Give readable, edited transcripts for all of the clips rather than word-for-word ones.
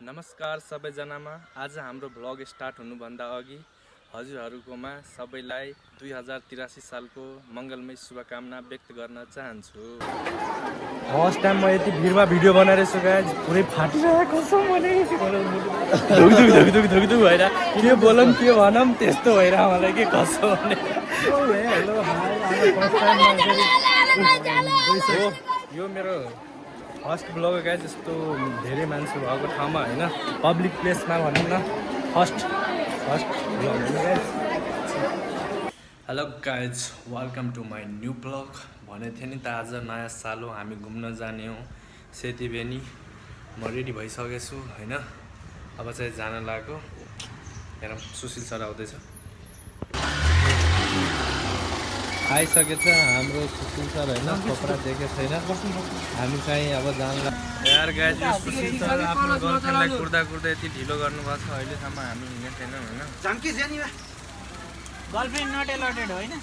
नमस्कार सबैजनामा। आज हाम्रो भ्लग स्टार्ट हुनुभन्दा अघि हजुरहरुकोमा सबैलाई 2083 सालको मंगलमय शुभकामना व्यक्त गर्न चाहन्छु। फर्स्ट टाइम म यति भिडमा भिडियो बनाइरहेछु गाइज, पुरै फाटिरहेको छ मैले। धुक भएर के बोलम के भनम त्यस्तो भएर मलाई के कसो भने। हेलो हाय, यो मेरो फर्स्ट ब्लग गाइज। यस्तो धेरै मान्छे भएको ठाउँमा हैन, पब्लिक प्लेसमा भनौँ न, फर्स्ट ब्लग हो guys. Hello guys, welcome to my new vlog. भनेको थिएँ नि त आज नयाँ साल हो, हामी घुम्न जाने हो सेतीबेनी। म रेडी भइसकेछु हैन, अब चाहिँ जान लाग्यो। हेरौँ सुशील सर आउँदैछ, आइसकेछ हाम्रो सुशील सर हैन। कपडा दिएको छैन, हामी चाहिँ अब जान यार गाइज। सुशील सर आफ्नो गर्लफ्रेन्डलाई कुर्दा यति ढिलो गर्नुभएको छ, अहिलेसम्म हामी हिँडेको छैनौँ हैन। गर्लफ्रेन्ड नट एलटेड होइन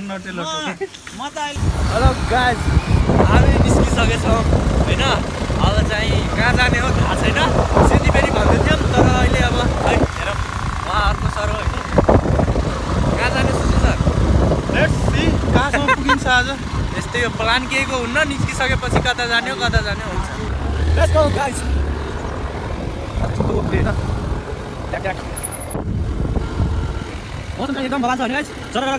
नट एलटेड म त अहिले। हेलो गाइज, हामी निस्किसकेछौँ हैन। अब चाहिँ कहाँ जाने हो थाहा छैन, सेतीबेनी भन्दै थियौँ तर अहिले अब है हेरौँ उहाँ अर्को सर हो हैन। कहाँ जाने सुशील सर? लेट्स सी कहाँसम्म पुगिन्छ आज। यस्तै हो, प्लान केहीको हुन्न। निस्किसकेपछि कता जाने हो हुन्छ। Let's go guys. मौसम चाहिँ एकदम बवाल छ नि गाइस। चरा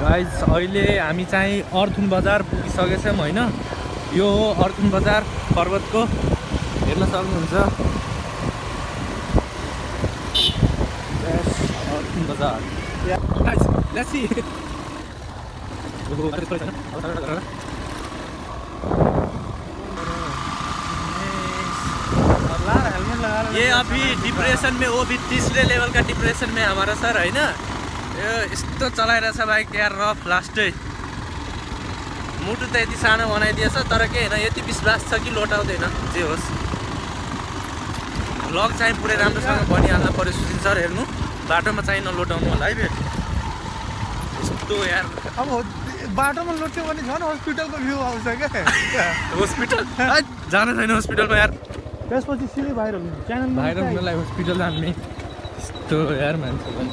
गाइज अहिले हामी चाहिँ अर्थुन बजार पुगिसकेछौँ होइन। यो हो अर्थुन बजार पर्वतको, हेर्न सक्नुहुन्छ। अर्थुन बजार गाइज, लेट्स सी। ये अभी डिप्रेशन में, वो भी तीसरे लेवल का डिप्रेशन में हमारा सर है ना। यो यस्तो चलाइरहेछ बाइक यार, रफ लास्टै। मुटु त यति सानो बनाइदिएछ तर के होइन, यति विश्वास छ कि लोटाउँदैन। जे होस्, भ्लग चाहिँ पुरै राम्रोसँग बनिहाल्न पर्यो सुशील सर। हेर्नु बाटोमा चाहिँ नलोटाउनु होला है फेरि। यस्तो यार अब बाटोमा लोट्यो भने झन् हस्पिटलको भ्यू आउँछ क्या। हस्पिटल जानु छैन हस्पिटलमा यार। त्यसपछि सिधै भाइरल हुन्छ च्यानल भाइरल हुनलाई हस्पिटल जाने यस्तो यार मान्छे पनि।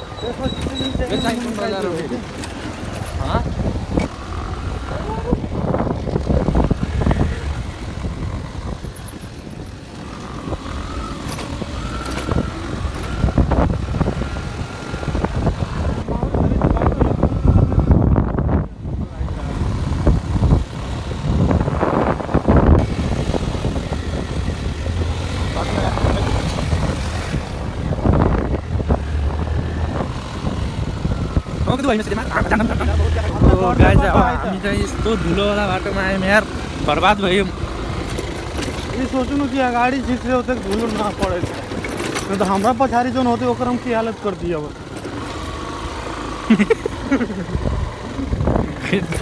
गाइज हामी चाहिँ यस्तो धुलोवाला बाटोमा आयौँ यार, बर्बाद भयौँ। ये सोच्नु कि अगाडि छिट्रे होते धुलो नपड़े, नहीं तो हमरा पछाडि जोन होते ओकर हम की हालत कर दिए। अब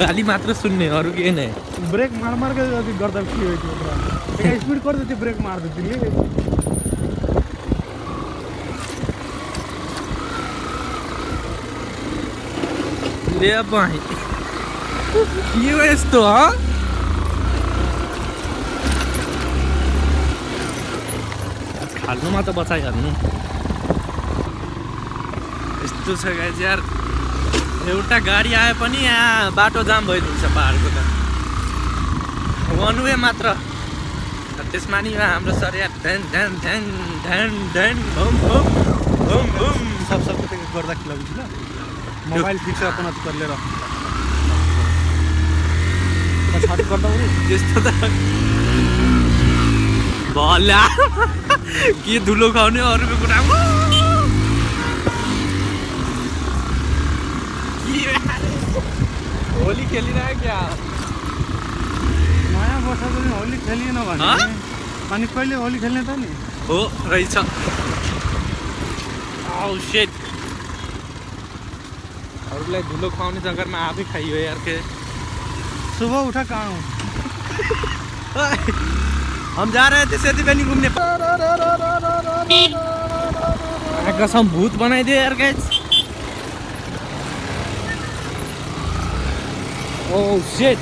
गाली मात्र सुन्ने, अरू केही नै। ब्रेक मार के गर्दा के होइ थियो, स्पिड कर देती ब्रेक मार देती। ले भाइ के हो यस्तो? खाल्नुमा त बचाइहाल्नु। यस्तो छ गाइज यार, एउटा गाडी आए पनि यहाँ बाटो जाम भइदिन्छ पहाडको त। वान वे मात्र, त्यसमा नि हाम्रो सर यार ध्यान ध्यान ध्यान ध्यान ध्यान भम भम भम भम सब गर्दा खिलाउँछु ल। मोबाइल फिक्स अपन कर ले रहा छाती गर्दा पनि त्यस्तो त भला के धुलो खाउने अरूको कुरामा। होली खेलिरह्यो क्या? नयाँ वर्षको दिन होली खेलिएन भने अनि कहिले होली खेल्ने त नि? हो रहेछ। औ शिट, अरूलाई धुलो खुवाउने जग्गामा आफै खाइयो यार। के सुबह उठा कहाँ हूँ? हम जा रहे थे सेतीबेनी घूमने। कसम भूत बनाइदियो यार गाइस। ओ सेट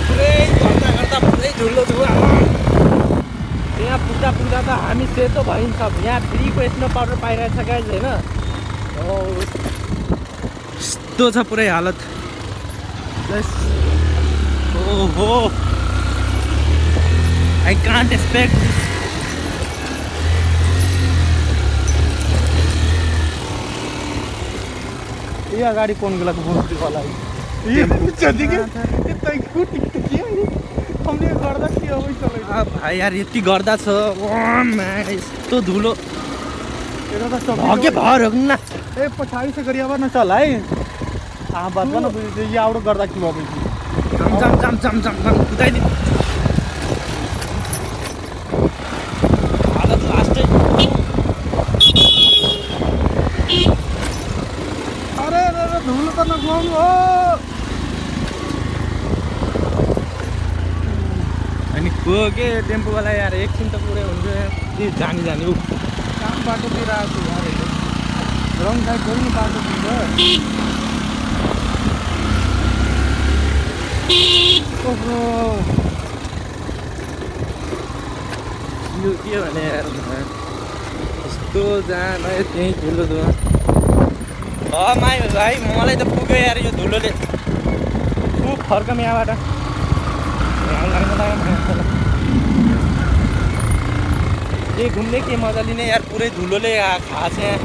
पुरै गर्दा पुरै धुलो धुवा। यहाँ पुग्दा पुग्दा त हामी सेतो भइन्छ। यहाँ फ्रीको स्नो पाउडर पाइरहेछ गाइज होइन। यस्तो छ पुरै हालत। ओहो आई कान्ट एक्सपेक्ट दिस। ये अगाडि कोन गलाको बोल्दै होला ये जतिकै यतै कुटी के हमले गर्दा के हो चलै। भाइ यार यति गर्दा छ यस्तो धुलो एरा त सब भगे भर हो न। ए पछाडी से गरियाबा न चल है। बात गर्न बुझ्दै यो आउट गर्दा के भयो जम जम जम जम जम कुदाइदि। हालत लास्टै अरे अरे धुलो त नगुवाउनु हो। अनि को के टेम्पोवाला यार एकछिन त पुरै हुन्छ ए जानी जानी ऊ काम बाटोतिर आएको यार रङ साइड गरी बाटो पुग्छ। ओहो यो के भने यार यस्तो जान त्यहीँ धुलो धुवा। माइ भाइ मलाई त पुग्यो यार यो धुलोले। फर्कम यहाँबाट के घुम्ने के मजा लिने यार पुरै धुलोले खास यहाँ।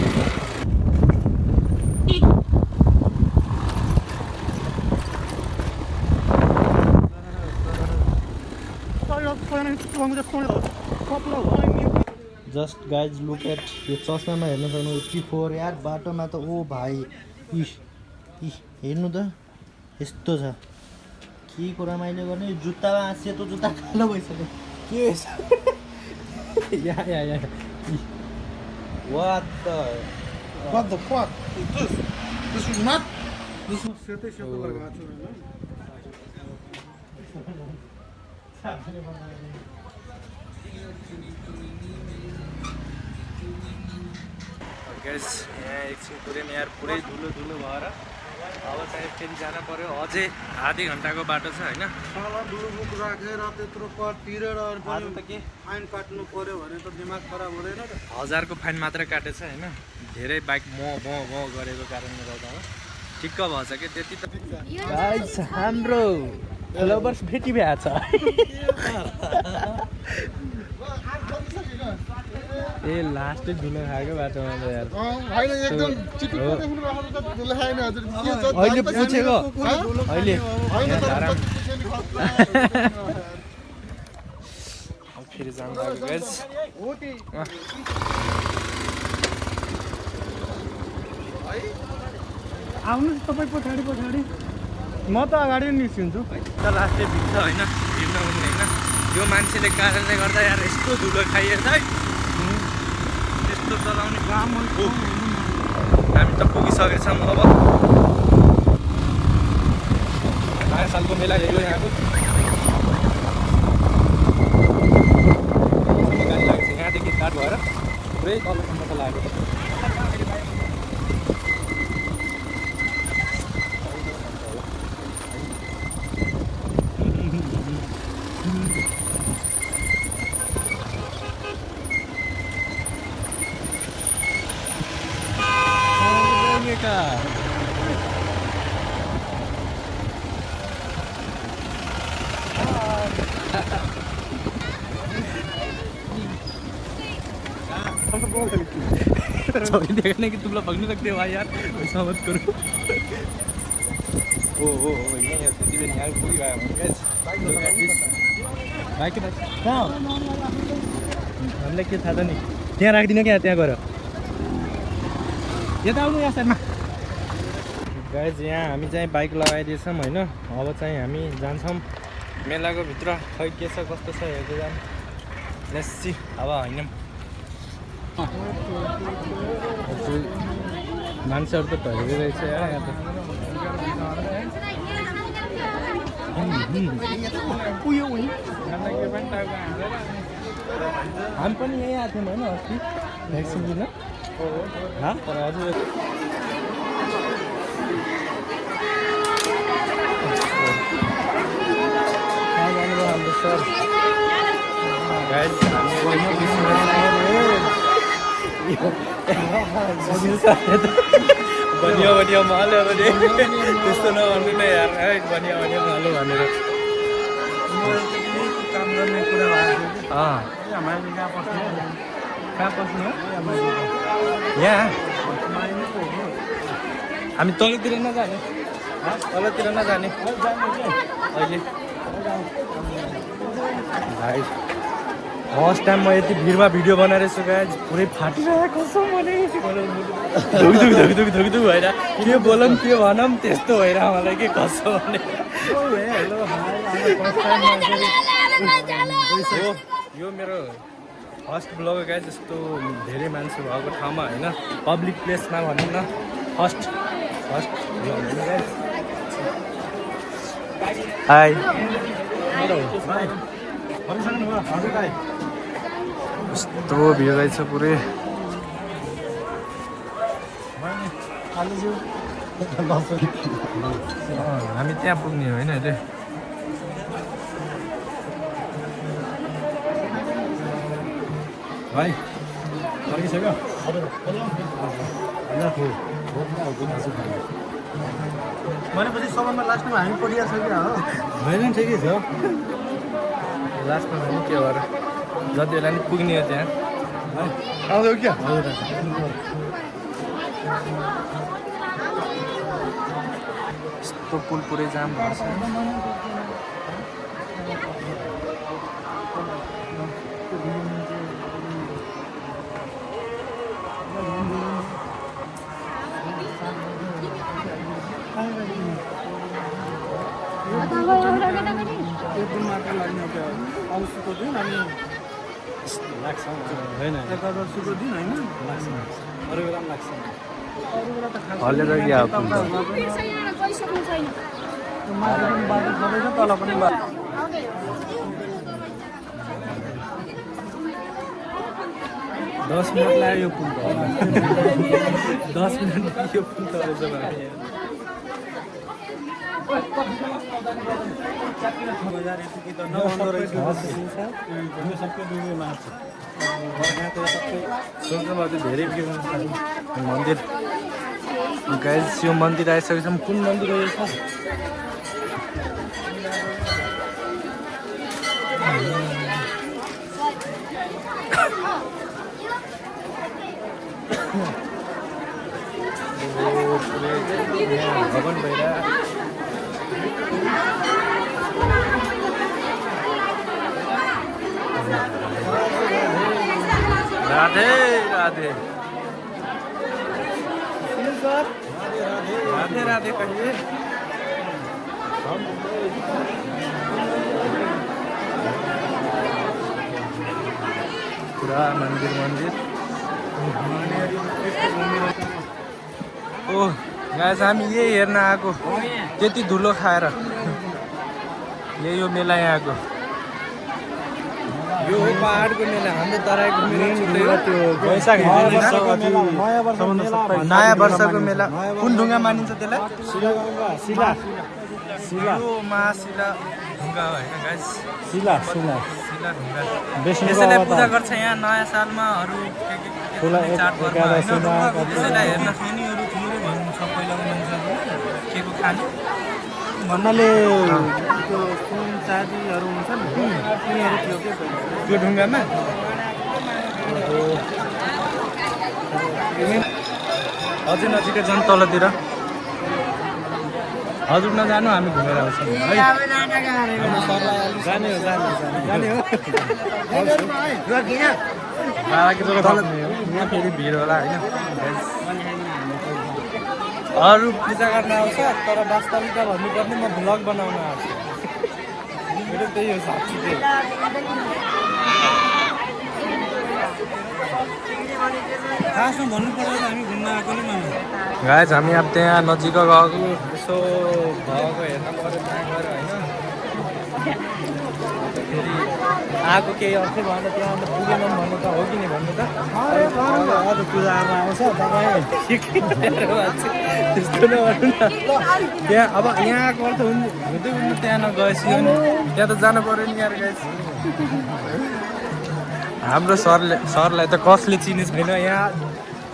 जस्ट गाइज लुक एट यो चस्मामा हेर्न सक्नु 84 यार बाटोमा त ओ भाइ हेर्नु त यस्तो छ के कुरा मैले गर्ने। जुत्तामा सेतो जुत्ता कालो भइसक्यो के या What the fuck is this? This is not. This is सेतै सेतो लगाएको छु गाइस यहाँ एकछिन पुरै यार पुरै धुलो धुलो भएर अब चाहिँ फेरि जान पर्यो। अझै आधी घन्टाको बाटो छ होइन। धुलो बुक राखेर त्यत्रो कर तिरेर आज त के फाइन काट्नु पर्यो भने त दिमाग खराब हुँदैन त। 1000 को फाइन मात्र काटेछ होइन। धेरै बाइक म गरेको कारणले गर्दा ठिक्क भएछ कि त्यति त। गाइस हाम्रो लभर्स भेटी भएछ। ए लास्टै धुलो खाएको बाटोमा त यार अहिले पुछेको अहिले फेरि जानु लाग्यो गाइस। आउनुहोस् तपाईँ पछाडि पछाडि म त अगाडि निस्किन्छु। लास्टै भिड्छ होइन भिड्न हुने होइन। यो मान्छेले कारणले गर्दा यार यस्तो धुलो खाइएछ है। यस्तो चलाउने काम हामी त पुगिसकेछौँ। अब नयाँ सालको मेला हेऱ्यो यहाँको गाडी लागेको छ यहाँदेखि स्टार्ट भएर पुरै तलसम्म त लागेको। सॉरी देखने की तुम लोग पकड़ नहीं सकते भाई यार ऐसा मत करो। ओ यहाँ सिटी में यार पूरी गायब है गाइस। बाइक कहाँ हामीलाई के थाहा छ नि त्यहाँ राखिदिनु क्या त्यहाँ गएर यता आउनु यहाँ साइडमा। गाइस यहाँ हामी चाहिँ बाइक लगाइदिएछौँ होइन। अब चाहिँ हामी जान्छौँ मेलाको भित्र खै के छ कस्तो छ हेर्दै जाऊँ। लेट्स सी अब होइन मान्छेहरू त भइदिँदै रहेछ यार यहाँ त। हामी पनि यहीँ आएको थियौँ होइन अस्ति भ्याक्सिन लिन। तर हजुर बनियो बनियो माल्यो भने त्यस्तो नभन्नु न यार है बनियो बनियो माल्यो भनेर काम गर्ने कुरा भएको थियो अँ कि हामीले कहाँ पस्ने कहाँ पस्ने हो यहाँ हामी तलतिर नजाने तलतिर नजाने अहिले भाइ फर्स्ट टाइम म यति भिडमा भिडियो बनाएर छु गाइस पुरै फाटिरहेको छ मैले धुक भएर के बोलौँ के भनौँ त्यस्तो भएर मलाई के कसो भने यो मेरो फर्स्ट ब्लग हो गाइस यस्तो धेरै मान्छे भएको ठाउँमा होइन पब्लिक प्लेसमा भनौँ न फर्स्ट ब्लग होइन गाइस हाई यस्तो भिड रहेछ पुरै हामी त्यहाँ पुग्ने होइन अहिले भाइ सकिसक्यो भनेपछि सबभन्दा लास्टमा हामी पढिसक्यो हो होइन ठिकै छ लास्टमा पनि के भएर जति बेला नि पुग्ने हो त्यहाँ आउँदै क्या यस्तो पुल पुरै जाम भएको छ औँसीको दिन अनि लाग्छ होइन एकादशीको दिन होइन लाग्छ अरू बेला पनि लाग्छ अरू बेला त खास हल्ले त क्या हो माथि पनि बाटो छँदैछ तल पनि बाटो 10 मिनट लाग्यो यो पुल त 10 मिनट यो पुल त रहेछ भाइ बजार यति त नभन्दो रहेछ यो सबै दुई मार्छ सोच्नुमा चाहिँ धेरै भिड हुन्छ मन्दिर गाइस यो मन्दिर आइसकेपछि कुन मन्दिर रहेछ भवन भइरहेको राधे राधे राधे राधे कहिए पुरा मन्दिर ओ गाइस हामी यही हेर्न आएको त्यति धुलो खाएर यही हो मेला यहाँको यो हो पहाडको मेला हाम्रो तराईको मेला नयाँ वर्षको मेला कुन ढुङ्गा मानिन्छ त्यसलाई यो महाशिला ढुङ्गा हो होइन गाइस शिला ढुङ्गा यसैलाई पूजा गर्छ यहाँ नयाँ सालमा अरू चाडपर्वमा होइन यसैलाई हेर्न खानेहरू ठुलो भन्नु छ पहिलाको मान्छेहरू के को खाने भन्नाले त्यो सुन चाँदीहरू हुन्छ नि तिनीहरू थियो के त्यो ढुङ्गामा अझै नजिकै झन् तलतिर हजुर नजानु हामी घुमेर आउँछौँ है जाने हो यहाँ फेरि भिड होला होइन अरू पूजा गर्न आउँछ तर वास्तविकता भन्नुपर्ने म भ्लग बनाउन आउँछु मेरो त्यही हो साँच्ची चाहिँ खासमा भन्नुपर्दा हामी घुम्न आएको नि मान्छे गाइस हामी अब त्यहाँ नजिक गएको यसो भएको हेर्न पऱ्यो त्यहाँ गएर होइन फेरि आएको केही अर्थै भएन त्यहाँ अन्त पुगेन भन्नु त हो कि नि भन्नु त अरू पूजामा आउँछ तपाईँ त्यस्तो नगर्नु न त्यहाँ अब यहाँ आएको अर्थ हुँदै हुनु त्यहाँ नगएपछि त्यहाँ त जानु पऱ्यो नि यार गाइस हाम्रो सरलाई त कसले चिने छैन यहाँ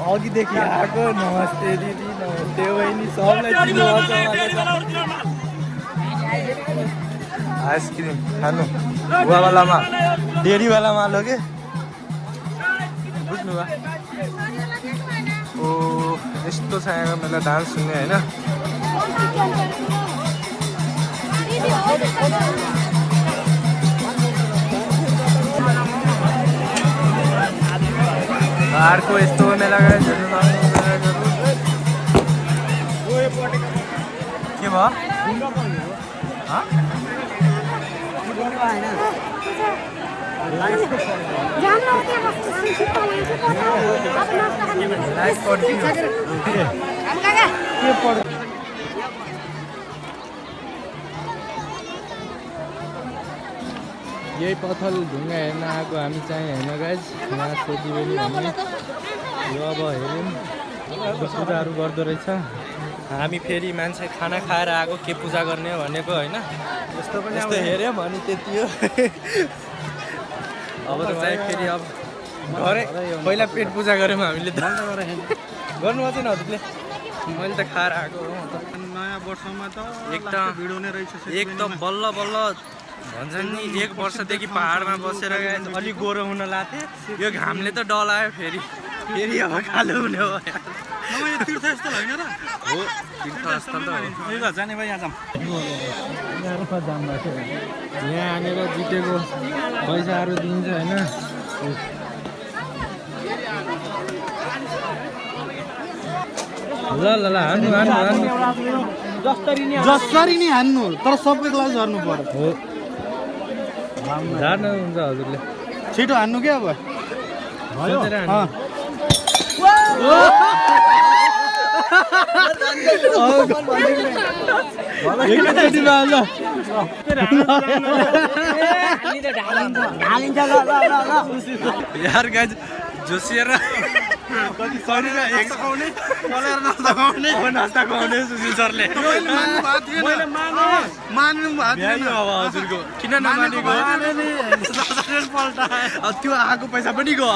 अघिदेखि आएको नमस्ते दिदी नमस्ते बहिनी सबलाई चिन्नुहुन्छ आइसक्रिम खानु गुवावालामा डेरीवालामा लगे बुझ्नुभयो ओ यस्तो छ यहाँ मलाई डान्स सुन्ने होइन अर्को यस्तो मेला गएर के भयो यही पथल ढुङ्गा हेर्न आएको हामी चाहिँ होइन गाइज यहाँ सोधिबेनी भन्ने यो अब हेऱ्यौँ पूजाहरू गर्दो रहेछ हामी फेरि मान्छे खाना खाएर आएको के पूजा गर्ने भनेको होइन यस्तो हेऱ्यौँ अनि त्यति हो अब त चाहिँ फेरि अब घरै पहिला पेट पूजा गऱ्यौँ हामीले त गर्नुभएको छैन हजुरले मैले त खाएर आएको नयाँ वर्षमा त एक त बल्ल बल्ल भन्छन् नि 1 वर्षदेखि पहाडमा बसेर अलिक गोरो हुन लाथे यो घामले त डलायो फेरि अब कालो हुने हो तीर्थस्थल होइन र हो तीर्थस्थल त हो जाने भाइ यहाँ यहाँ आनेर जितेको पैसाहरू दिन्छ होइन ल ल ल हान्नु जसरी नि हान्नु तर सबै ग्लास झर्नु पर्यो हो झार्नु हुन्छ हजुरले छिटो हान्नु के अब यार गाइज जोसिएर सुशील सरले हजुरको किन नमानेको त्यो आएको पैसा पनि गयो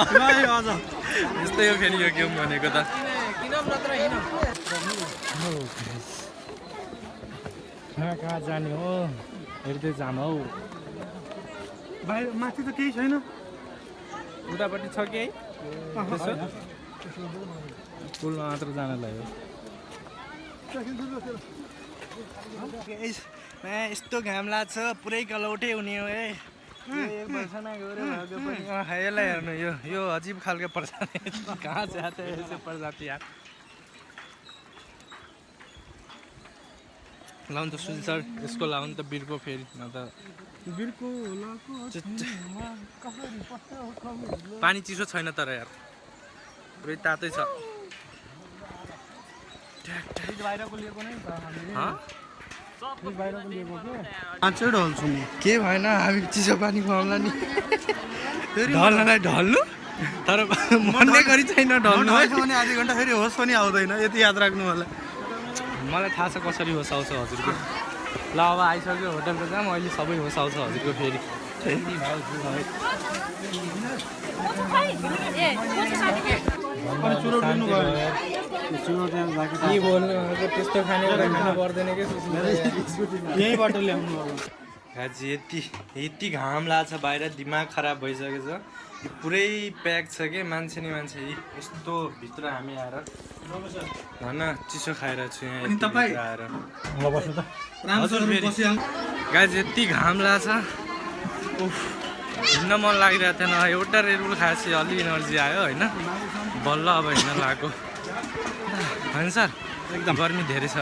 यस्तै हो फेरि यो गेम भनेको त कहाँ जाने हो हेर्दै जाम हौ बाहिर माथि त केही छैन उतापट्टि छ कि है पुलमा मात्र जानलाई हो यस्तो घाम लाग्छ पुरै कलौटे हुने हो है 1 वर्षमा गएर यसलाई हेर्नु यो अजिब खालको प्रजाति कहाँ जाते यस्तो प्रजाति यार लाउनु त सुशील सर यसको लाउनु त बिर्को फेरि न त बिर्को पानी चिसो छैन तर यार पुरै तातै छ के भएन हामी चिसो पानी खुवाउँला नि ढल्नलाई ढल्नु तर मनले गरी छैन ढल्नु भने आधी घन्टा फेरि होस् पनि आउँदैन यति याद राख्नु होला मलाई थाहा छ कसरी होस् आउँछ हजुरको ल अब आइसक्यो होटलको जाम अहिले सबै होस् आउँछ हजुरको फेरि के बोल्नु त्यस्तो खाने खानु पर्दैन कि यहीँबाट ल्याउनु आज यति घाम लाग्छ बाहिर दिमाग खराब भइसकेछ पुरै प्याक छ कि मान्छे नि मान्छे यस्तो भित्र हामी आएर भन चिसो खाएर छु यहाँ आएर गाइज यति घाम लाग्छ हिँड्न मन लागिरहेको थिएन एउटा रेडबुल खाएपछि अलि इनर्जी आयो होइन बल्ल अब हिँड्न लागेको होइन सर एकदम गर्मी धेरै छ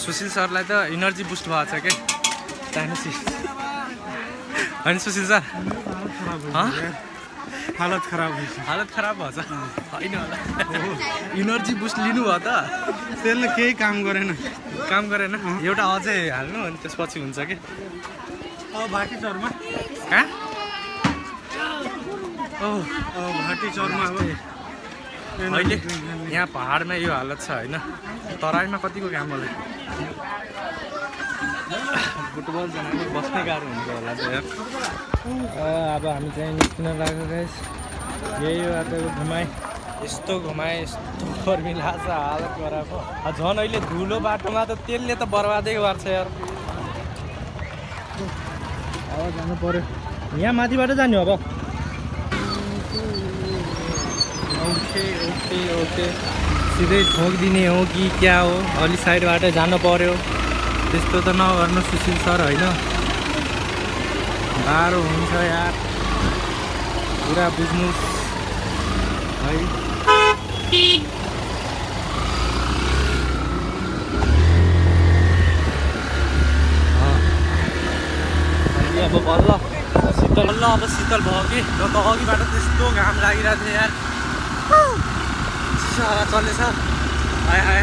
सुशील सरलाई त इनर्जी बुस्ट भएको छ क्या चाहिन्छ होइन सुशील सर हालत खराब भएछ होइन होला इनर्जी बुस्ट लिनुभयो त त्यसले केही काम गरेन एउटा अझै हाल्नु अनि त्यसपछि हुन्छ कि भाटी चौरमा कहाँ भाटी चौरमा अब अहिले यहाँ पहाडमा यो हालत छ होइन तराईमा कतिको काम होला फुटबल जनाले बस्नै गाह्रो हुन्छ होला त यार अब हामी चाहिँ निस्किन लाग्यो गाइस। यही बाटोको घुमाइ, यस्तो गर्मी लाग्छ हालत गराएको। झन् अहिले धुलो बाटोमा त त्यसले त बर्बादै गर्छ यार। अब जानु पर्यो, यहाँ माथिबाट जाने हो अब। ओके सिधै ठोकिदिने हो कि क्या हो, अलि साइडबाट जानु पर्यो। त्यस्तो त नगर्नु सुशील सर होइन, गाह्रो हुन्छ यार, पुरा बुझ्नुहोस् है। अब बल्ल शीतल अब शीतल भयो कि, र त अघिबाट त्यस्तो घाम लागिरहेको थियो यार, चिसो हावा चलेछ। हाय हाय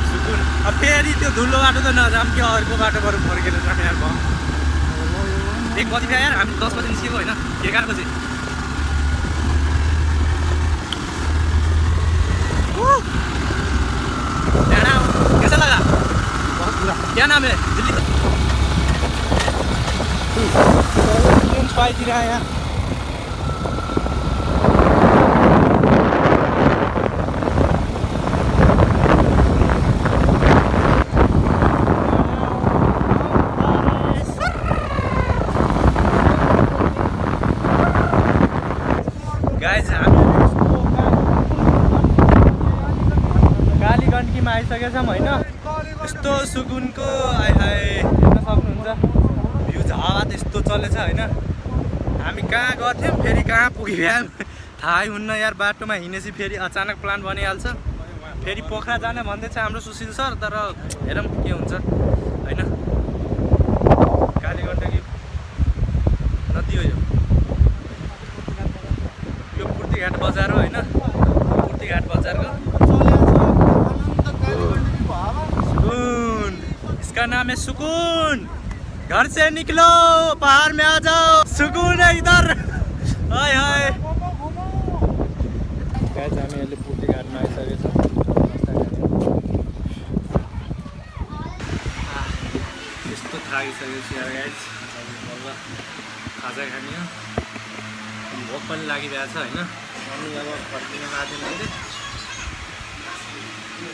सुकुन। अब फेरि त्यो धुलो बाटो त नजाम कि अर्को बाटोबाट फर्केर जाने यार भयो। एक बजी यार, हामी 10 बजी निस्केको होइन, 11 बजी। कैसा लगा? क्या नाम है? दिल्ली का पाइदिएर यहाँ गाइस हामी कालीगण्डकीमा आइसकेछौँ होइन। यस्तो सुकुनको हाय हाय हेर्न सक्नुहुन्छ, भ्यू हावा त्यस्तो चलेछ होइन। हामी कहाँ गर्थ्यौँ फेरि कहाँ पुग्यौँ थाहै हुन्न यार। बाटोमा हिँडेपछि फेरि अचानक प्लान बनिहाल्छ। फेरि पोखरा जाने भन्दैछ हाम्रो सुशील सर, तर हेरौँ के हुन्छ होइन। कालीगण्डकी नदी हो यो पूर्तिघाट बजार हो होइन, पूर्तिघाट बजारको सुकून, इसका नाम है सुकून। घर से निकलो पहाड़ में आ जाओ, सुकून है इधर। हाय हाय गाइस हामी अहिले पूर्तिघाटमा आइसकेछौँ। यस्तो थाकिसकेपछि यार गाइस, बल्ल खाजा खाने हो, भोक पनि लागिरहेछ होइन। अनि अब फर्किन लाग्दैन अहिले,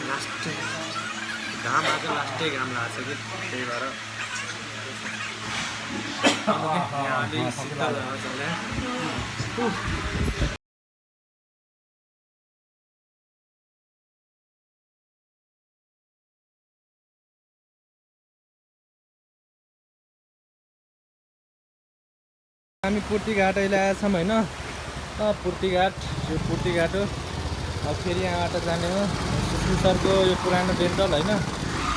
लास्ट घाम आज लास्टै घाम लाग्छ कि, त्यही भएर यहाँ अलिक शीतल हावा चल्यो। हामी पूर्तिघाट अहिले आएछौँ होइन। पूर्तिघाट, यो पूर्तिघाट हो। अब फेरि यहाँबाट जाने हो सुशील सरको यो पुरानो डेन्टल होइन,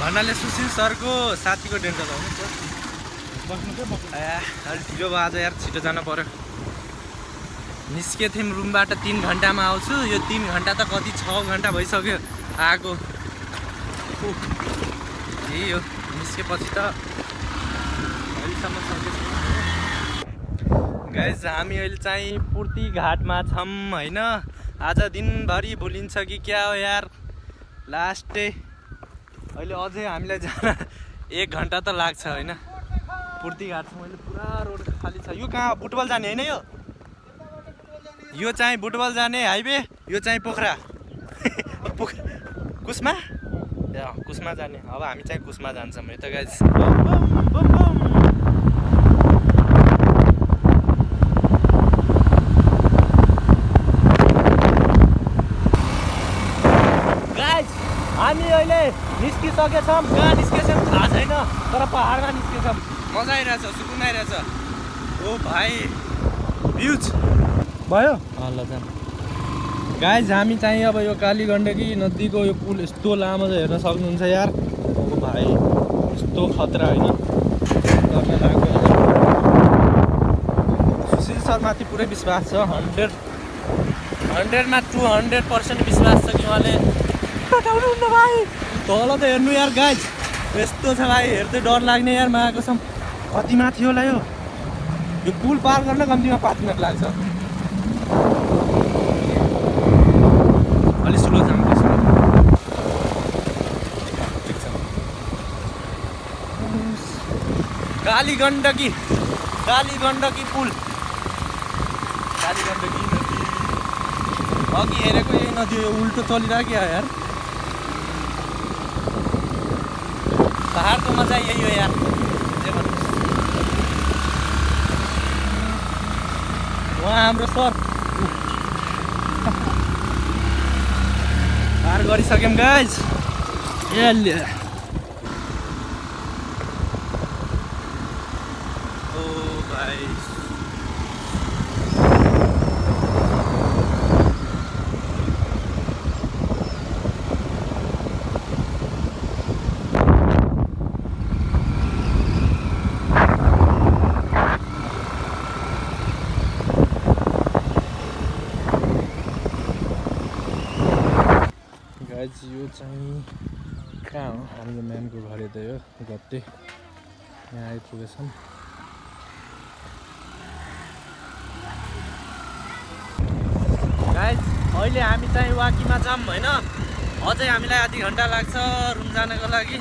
भन्नाले सुशील सरको साथीको डेन्टल हो नि। अलिक ढिलो भयो आज यार, छिटो जानु पर्यो। निस्केको थियौँ रुमबाट 3 घन्टामा आउँछु, यो 3 घन्टा त कति 6 घन्टा भइसक्यो आएको। यही हो, निस्केपछि त अहिलेसम्म सकेको गाइस। हामी अहिले चाहिँ पूर्तिघाटमा छौँ होइन। आज दिनभरि भुलिन्छ कि क्या हो यार, लास्ट डे। अहिले अझै हामीलाई जान 1 घन्टा त लाग्छ होइन। पूर्तिघाटसम्म अहिले पुरा रोड खाली छ। यो कहाँ बुटवल जाने होइन, यो चाहिँ बुटवल जाने हाइवे, यो चाहिँ पोखरा कुस्मा कुस्मा जाने। अब हामी चाहिँ कुस्मा जान्छौँ है त गाइस। हामी अहिले निस्किसकेछौँ। कहाँ निस्केछौँ थाहा छैन, तर पहाडमा निस्केछौँ। मजा आइरहेछ, सुकुन आइरहेछ। ओ भाइ भ्युज भयो ल जान। गाइज हामी चाहिँ अब यो कालीगण्डकी नदीको यो पुल यस्तो लामो चाहिँ हेर्न सक्नुहुन्छ यार। ओ भाइ यस्तो खतरा होइन, गर्न लाग्यो। सुशील सरमाथि पुरै विश्वास छ, 100मा 200% विश्वास छ कि उहाँले हटाउनुहुन्न भाइ। तल त हेर्नु यार गाइज, यस्तो छ भाइ, हेर्दै डर लाग्ने यार। माको कसम कति माथि होला यो पुल पार गर्न कम्तीमा 5 मिनट लाग्छ। अलि स्लो जानुपर्छ। कालीगण्डकी कालीगण्डकी पुल, कालीगण्डकी नदी। अघि हेरेको यही नदी हो, उल्टो चलिरहेको यार। पहाडको मजा यही हो यार। उहाँ हाम्रो सर पार गरिसक्यौँ गाइज। यसले ओ भाइ गाइज यो चाहिँ कहाँ हो? हाम्रो म्यामको घर यतै हो, गत्ते। यहाँ आइपुगेछौँ। गाइज अहिले हामी चाहिँ वाकीमा जाऊँ होइन, अझै हामीलाई आधी घन्टा लाग्छ रुम जानको लागि।